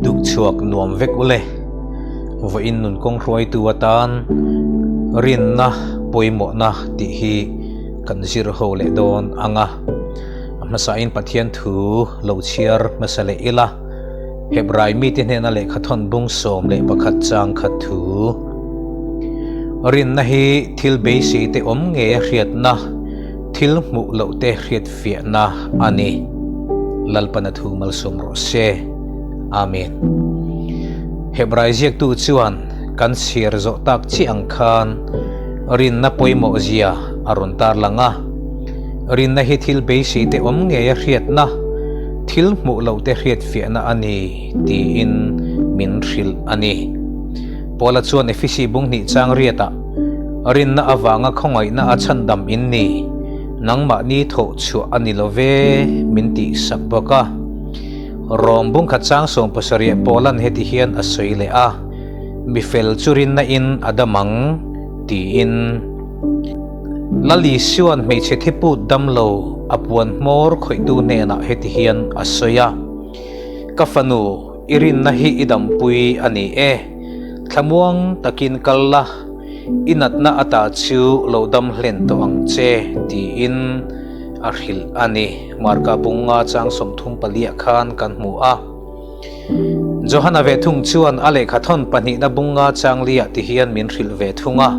Tukchhuak nuam vek ule. Vawiin nun kawng hruaitu atan rinna pawimawhna tih hi kan zir ho leh dawn ang a. A hmasain Pathian thu lo chhiar hmasa leh ila, Hebrai mite hnena lehkha thawn bung 11 chang khat thu. Rinna hi thil beisei te awm nge a hriatna, thil hmuh loh te hriat fiahna a ni. Lalpana thu malsawm rawh se. Amen. Hebrai ziaktu chuan kan chhiar zawh tak chiah ang khan rinna pawimawh zia a rawn tarlang a. Rinna hi thil beisei te awm ngei a hriatna, thil hmuh loh te hriat fiahna a ni tiin min hrilh a ni. Paula chuan Efesi bung hnih chang riatah, Rinna avanga khawngaihna a chhandam in ni, nangmahni thawh chhuah a ni lo ve, min tih sak bawk a. Rom bung khat chang 70 Paula'n heti hian a sawi leh a, Mi fel chu rinna in a dam ang, tiin. Lal Isua'n hmeichhe thiput damlo a puan hmawr khawihtu hnenah heti hian a sawi a, Ka fanu, i rinna hi i dampui a ni e. Thlamuang takin kal la, i natna ata chu lo dam hlen tawh ang che, tiin a hrilh a ni. Marka bunga chang 34 khan kan hmu a. Johana ve thung chuan a lehkha thawn pahnihna bunga changlia ti hian min hrilh ve thung a,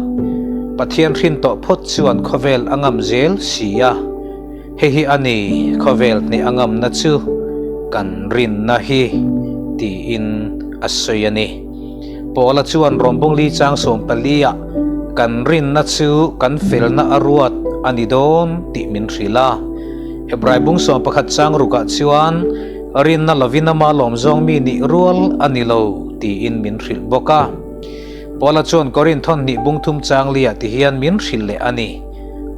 Pathian hrin tawh phawt chuan khawvel a ngam zel si a, hei hi a ni khawvel hneh a ngamna chu kan rinna hi tiin a sawi a ni. Paula chuan Rawmbungli chang 14 ah kan rinna chu kan felna a ruat a ni dawn tih min hrilh a, Hebrai bung 11 chang rukah chuan, Rinna lovin ama lawm zawng mi nih rual a ni lo tiin min hrilh bawk a. Paula chuan Korinth thawn hnih bung thum chang liah ti hian min hrilh leh a ni.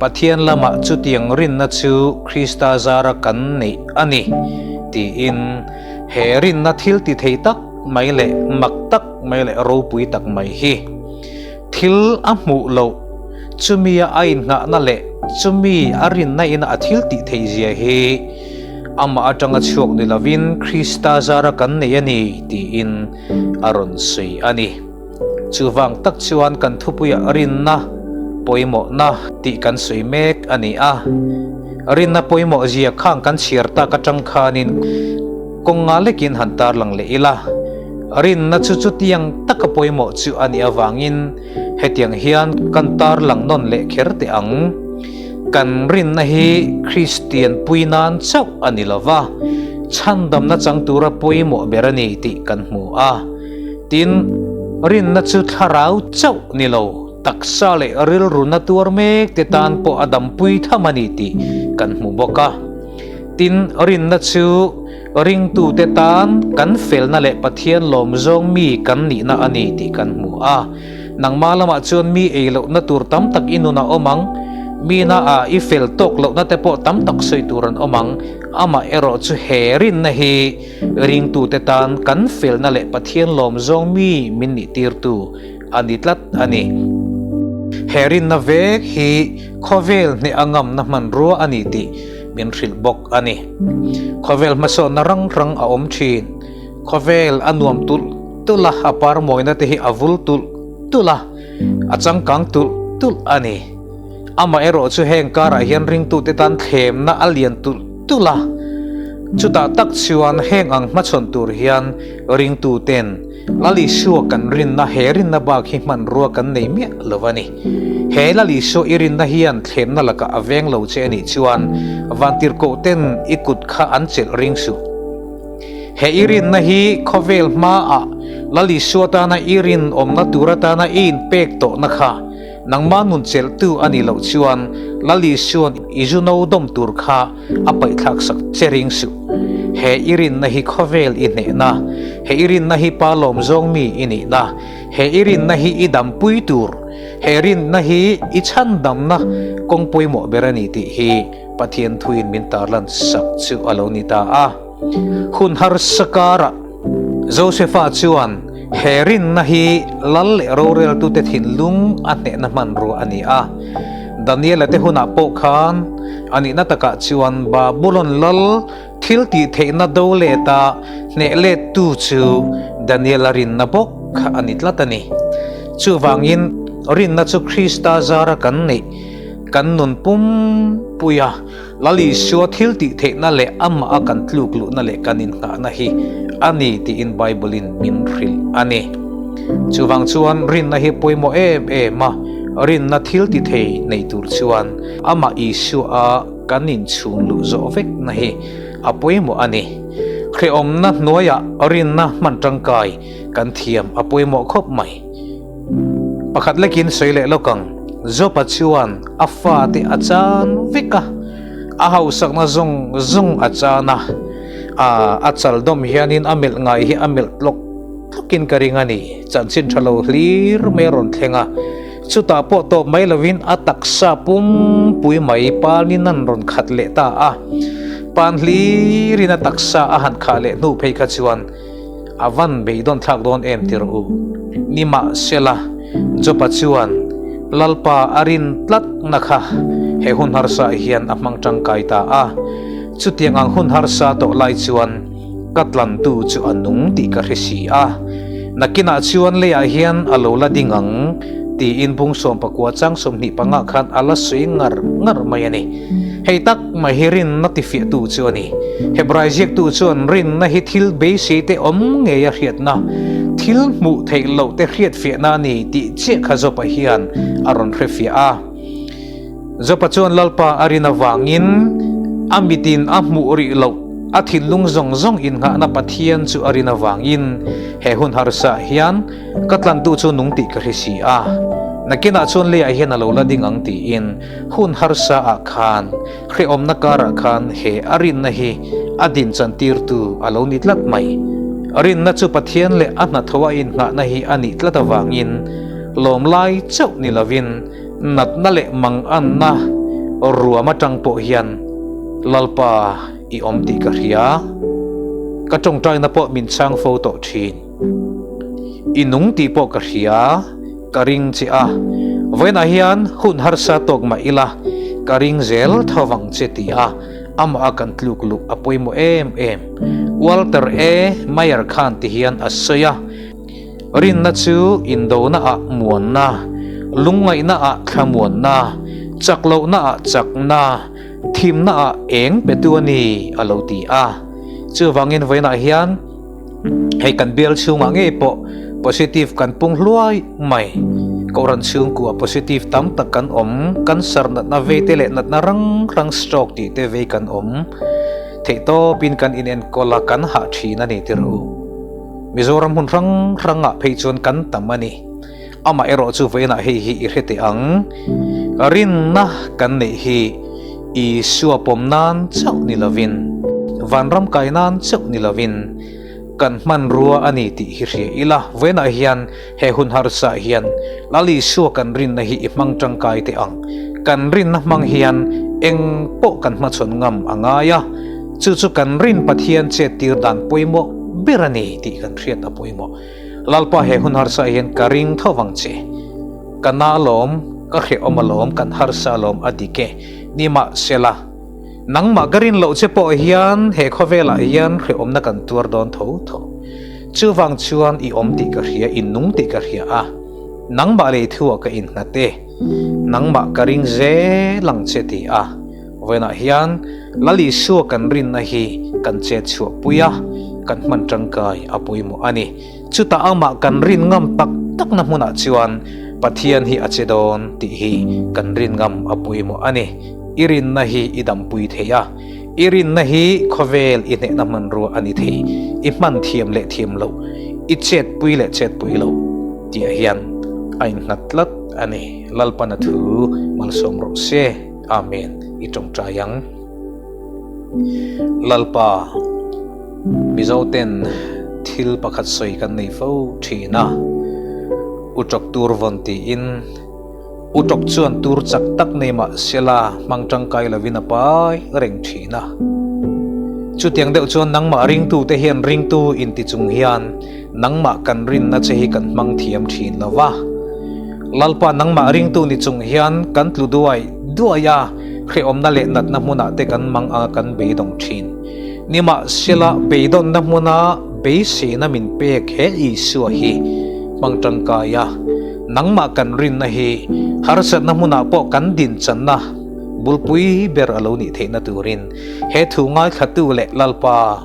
Pathian lamah chutiang rinna chu Krista zara kan neih a ni tiin he rinna thil ti thei tak mai leh mak tak mai leh ropui tak mai hi thil a hmuh loh chumi a a innghahna leh chumi a rinna ina a thil tih theih zia hi Amah atanga chhuak ni lovin Krista zara kan nei a ni tiin a rawn sawi a ni. Chuvang tak chuan kan thupuiah rinna pawimawhna tih kan sawi mek a ni a. Rinna pawimawh zia khang kan chhiar tak atang khanin kawng nga lekin han tarlang leh ila. Rinna chu chutiang taka pawimawh chu a nih avangin hetiang hian kan tarlang nawn leh kher teh ang. Kan rinna hi Kristian pui nan chauh a ni lo va, chhandamna chang tura pawimawh ber a ni tih kan hmu a. Tin, rinna chu thlarau chauh ni lo, taksa leh rilruna tuar mek te tan pawh a dampui tham a ni tih kan hmu bawk a. Tin, rinna chu ringtute tan kan felna leh Pathian lawmzawng mi kan nihna a ni tih kan hmu a. Nangmah lamah chuan mi ei lohna tur tam tak i nun a awm ang, mina a i fel tawk lohna te pawh tam tak sawi tur an awm ang. Amah erawh chu he rinna hi ringtute tan kan felna leh Pathian lawm zawng mi min nih tirtu a ni tlat a ni. He rinna vek hi khawvel hneh a ngamna hmanrua a ni tih min hrilh bawk a ni. Khawvel hmasawnna rang rang a awm thin. Khawvel a nuam tulh tulh a, a par mawina te hi a vul tulh tulh a, a changkang tulh tulh a ni. Amaherawh chu heng karah hian ringtute tan thlemna a lian tulh tulh a, chutah tak chuan heng ang hmachhawn tur hian ringtuten Lal Isua kan rinna he rinna bak hi hmanrua kan nei miah lo a ni. He Lal Isua i rinna hian thlemna lakah a veng lo che a nih chuan vantirhkohten i kut kha an chelh ring suh. He i rinna hi khawvel hmaah Lal Isua tana i rinawmna tur atana i inpek tawhna kha nangmah nun chelhtu a nih loh chuan Lal Isua'n i zu no dawm tur kha a paihthlak sak che ring suh. He i rinna hi khawvel i hnehna, he i rinna hi pa lawmzawng mi i nihna, he i rinna hi i dampui tur, he rinna hi i chhandamna kawng pawimawh ber a ni tih hi Pathian thuin min tarlan sak chu a lo ni ta a. Hun harsa karah Josefa chuan he rinna hi lal leh roreltute thinlung a hnehna hmanrua a ni a. Daniela te hunah pawh khan a nihna takah chuan Babulon lal. thiltihtheihna do leta hneh lettu chu Daniela rinna bawk kha a ni tlat a ni. Chuvangin, rinna chu Krista zara kan neih, kan nun pum pui a, Lal Isua thiltihtheihna leh amah a kan tluk luhna leh kan innghahna hi a ni tiin Bible-in min hrilh a ni. Chuvang chuan rinna hi pawimawh em em a, rinna thiltithei nei tur chuan amah Isua a kan inchhung luh zawh vekna hi a pawimawh a ni. Hrehawmna hnuaiah rinna hman tangkai kan thiam a pawimawh khawp mai. Pakhat lekin sawi leh lawk ang, Jopa chuan a fate a chan vek a, a hausakna zawng zawng a chan a, a chal dawm hianin a melh ngai hi a melh tlawk tlawkin ka ring a ni. Chanchin tha lo hlir mai a rawn thleng a, chutah pawh tawp mai lovin a taksa pumpui mai panin an rawn khat leh ta a, pan hlirin a taksa a han khah leh hnu phei kha chuan, A van beidawn thlak dawn em ti rawh u. Nimahsela, Jopa chuan Lalpa a rin tlatna kha he hun harsa hian a hmang tangkai ta a. Chutiang ang hun harsa tawh lai chuan ka tlantu chu a nung tih ka hre si a. Nakinah chuan leiah hian a lo la ding ang tiin bung 19 chang 25 khan a la sawi ngar ngar mai a ni. Hei tak mai hi rinna tifiahtu chu a ni. Hebrai ziaktu chuan rinna hi thil beisei te awm ngei a hriatna, thil hmuh theih loh te hriatfiahna a ni tih chiah kha Jopa hian a rawn hrefiah a. Jopa chuan Lalpa a rin avangin a mitin a hmuh rih loh, a thinlung zawng zawng innghahna Pathian chu a rin avangin he hun harsa hian ka tlantu chu nung tih ka hre si a, nakinah chuan leiah hian a lo la ding ang tiin Hun harsa ah khan, hrehawmna karah khan he a rinna hi a din chantirtu a lo ni tlat mai. Rinna chu Pathian leh a hnathawh a innghahna hi a nih tlat avangin lawm lai chauh ni lovin natna leh manganna ruam atang pawh hian Lalpa i awm tih ka hria. Ka tawngtaina pawh min chhang fo tawh thin. I nung tih pawh ka hria. Ka ring che a, vawiinah hian hun harsa tawk mah ila ka ring zel tho vang che ti a, amah a kan tluk luh a pawimawh em em. Walter A. Meyer khan ti hian a sawi a, Rinna chu indona ah muanna, lungngaihna ah thlamuanna, chak lohna ah chakna, thimna ah eng petu a ni a lo ti a. Chuvangin vawiinah hian, Hei kan bial chhungah ngei pawh positive kan pung hluai mai. Kohhran chhungkua positive tam tak kan awm, cancer natna vei te leh natna rang rang stroke tih te vei kan awm. Theihtawpin kan inenkawl a, kan hah thin a ni tirh u. Mizoram hmun hrang hrangah phei chuan kan tam a ni. Amah erawh chu vawiinah hei hi i hre teh ang. Rinna kan neih hi Isua pawm nan chauh ni lovin, vanram kai nan chauh ni lovin kan hmanrua a ni tih hi hria ila. Vawiinah hian he hun harsa hian Lal Isua kan rinna hi i hmang tangkai teh ang. Kan rinna hmang hian eng pawh kan hmachhawn ngam a ngai a, chu chu kan rin Pathian chettir dan pawimawh ber a ni tih kan hriat a pawimawh. Lalpa he hun harsa hian ka ring tho vang che. Ka na alawm, ka hrehawm alawm, kan harsa alawm a dik e. Nimahsela, nangmah ka rin loh che pawh hian he khawvelah hian hrehawmna kan tuar dawn tho tho. Chuvang chuan i awm tih ka hria, i nung tih ka hria a, nangmah lei thuah ka innghat e, nangmah ka ring zel ang che ti a. Vawiinah hian Lal Isua kan rinna hi kan chet chhuah pui a, kan hman tangkai a pawimawh a ni. Chutah amah kan rin ngam tak takna hmunah chuan Pathian hi a che dawn tih hi kan rin ngam a pawimawh a ni. I rinna hi i dampui thei a, i rinna hi khawvel i hnehna hmanrua a ni thei. I hman thiam leh thiam loh, i chetpui leh chetpui loh tihah hian a innghat tlat a ni. Lalpana thu malsawm rawh se. Amen. I tawngtai ang. Lalpa, Mizo ten thil pakhat sawi kan nei fo thin a, Utawk tur vawn tiin, Utawk chuan tur chak tak nei mah sela hmang tangkai lovin a pai reng thin a. Chutiang deuh chuan nangmah ringtute hian ringtu inti chung hian nangmah kan rinna che hi kan hmang thiam thin lo va. Lalpa nangmah ringtu ni chung hian kan tlu duai duai a, hrehawmna leh natna hmunah te kan mang anga kan beidawng thin. Nimahsela, beidawnna hmuna beiseina min pek he Isua hi hmang tangkai a, nangmah kan rinna hi harsatna hmunah pawh kan dinchanna bulpui ber a lo nih theihna turin he thu ngaithlatu leh Lalpa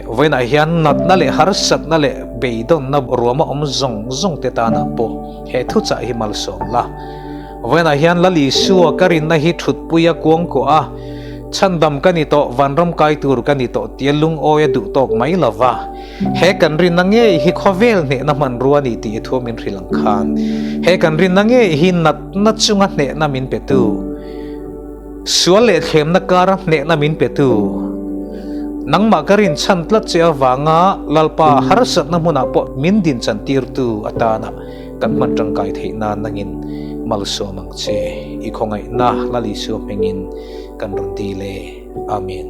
vawiinah hian natna leh harsatna leh beidawnna ruama awm zawng zawng te tanah pawh he thuchah hi malsawm la. Vawiinah hian Lal Isua ka rinna hi thutpui a kuangkuah a, chhandam ka ni tawh, vanram kai tur ka ni tawh tia lungawi a duh tawk mai lo va. He kan rinna ngei hi khawvel hnehna hmanrua a ni tih i thu min hrilh ang khan, he kan rinna ngei hi natna chunga hnehna min petu, Sual leh thlemna kara hnehna min petu, nangmah ka rinchhan tlat che avanga Lalpa harsatna hmunah pawh min dinchan tirtu atana kan hman tangkai theih nan nangin malsawm ang che. I khawngaihna Lal Isua hmingin kan rawn dil e. Amen.